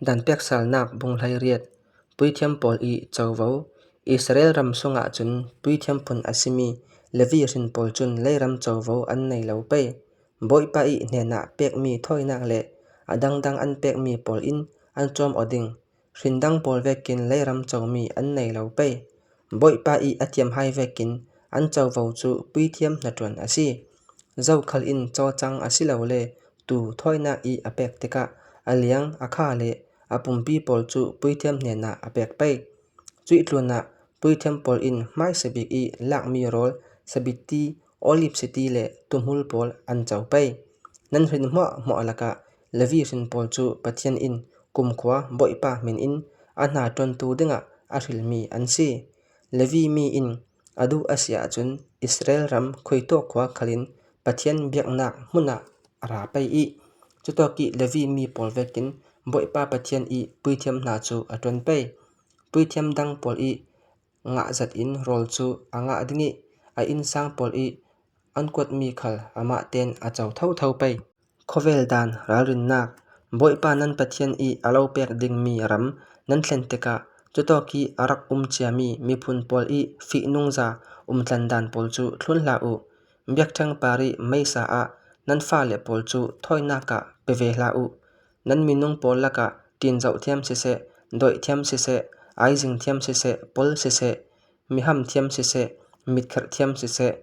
Danpek salnak bung 18. Puithiam pawl i covo. Israel ram sungah cun puithiam phun a simi Levi hrin pawl cun leiram covo an nei lo pei. Bawipa i hnenah pekmi thawinak le a dangdang an pekmi pawl in an cawm aw ding. Hrin dang pawl vekin leiram comi an nei lo pei. Bawipa i a thiamhai vekin an covo cu puithiam hnaṭuan a si. Zokhal in cawcang asilole tuu thawinak i a pek tikah a liang, a kha le a pumpi pawl cu puithiam hnenah a pek pei. Cuih tlun ah puithiam pawl in hmaisa bik i lakmi rawl, sabitti, oliv chiti le tuhmul pawl an co pei. Nan hrin hmuahhmuah lakah Levi hrin pawl cu Pathian in kumkhua Bawipa min in a hna ṭuantu dingah a hrilmi an si. Levi mi in a duh a si ahcun Israel ram khuaitawk khua khal in Pathian biaknak hmun ah a ra pei i cutawk i Levi mi pawl vekin Bawipa Pathian i puithiam hna cu a ṭuan pei. Puithiam dang pawl i ngah zat in rawl cu a ngah ding i a innsang pawl i an kuatmi khal amah tein a co thotho pei. Khuavel dan ralrinnak Bawipa nan Pathian i a lo pek dingmi ram nan thlen tikah cutawk i a rak um ciami miphun pawl i fihnungza umtlan dan pawl cu thlun hlah u. Biakṭheng par i meisa ah nan fale pawl cu thawinak ah pe ve hlah u. Nan minung pawl lakah ṭinzoh thiam siseh, doih thiam siseh, aizing thiam siseh, pol siseh, miham thiam siseh, mitkherh thiam siseh,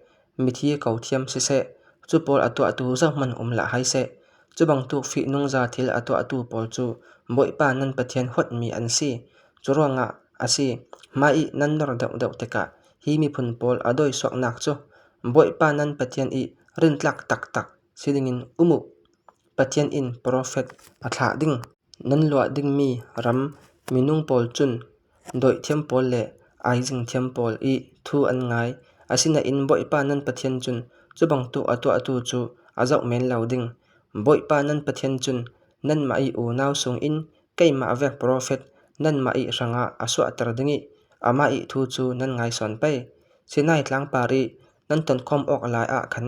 mithi ko thiam siseh, cu pawl a tuahtu zohhmanh um hlah hai seh. Cu bantuk fihnungza thil a tuahtu pawl cu Bawipa nan Pathian huatmi an si. Cu ruangah a si, mah i nan nor deuhdeuh tikah hi miphun pawl a dawisuaknak cu Bawipa nan Pathian i rintlak taktak si dingin um u. Pathian in profet a thlah ding. Nan luah dingmi ram minung pawl cun dawithiam pawl le aizing thiam pawl i thu an ngai. Asinain Bawipa nan Pathian cun cu bantuk a tuahtu cu a zoh men lo ding. Bawipa nan Pathian cun nanmah i unau sungin keimah vek profet nanmah i hrangah a suahter ding i amah i thu cu nan ngai sawn pei. Sinai tlangpar i nan tonkhawm awk lai ah khan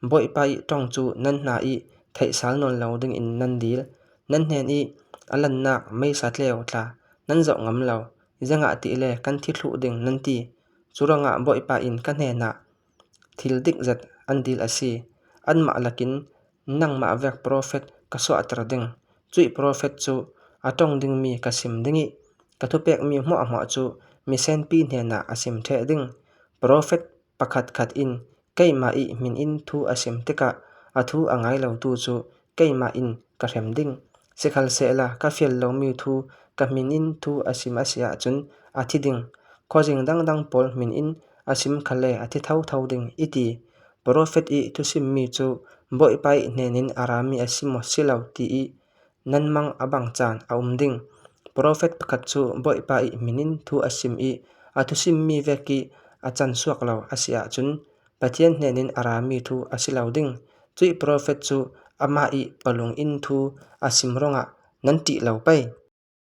Bawipa i ṭong cu nan hna i theih sal nawn lo dingin nan dil. Nan hnen i a lannak meisa tleu tla nan zoh ngam lo, zeingah ti le kan thi thluh ding nan ti. Cu ruangah Bawipa in ka hnenah thil dik zat an dil a si. Anmah lakin nangmah vek profet ka suahter ding. Cuih profet cu a tong dingmi ka sim ding i ka thupekmi hmuahhmuah cu misenpi hnenah a sim ṭheh ding. Profet pakhatkhat in keimah i min in thu a sim tikah a thu a ngai lotu cu keimah in ka hrem ding. Sikhalsehla ka fial lomi thu ka min in thu a sim a si ahcun a thi ding. Khuazing dangdang pawl min in a sim khale a thi thotho ding i ti. Profet i thusimmi cu Bawipa i hnen in a rami a si maw si lo ti i nan mang a bang caan a um ding. Profet pakhat cu Bawipa i min in thu a sim i a thusimmi vek i a can suak lo a si ahcun Pathian hnen in a rami thu a si lo ding. Cuih profet cu amah i palung in thu a sim ruangah nan ṭih lo pei.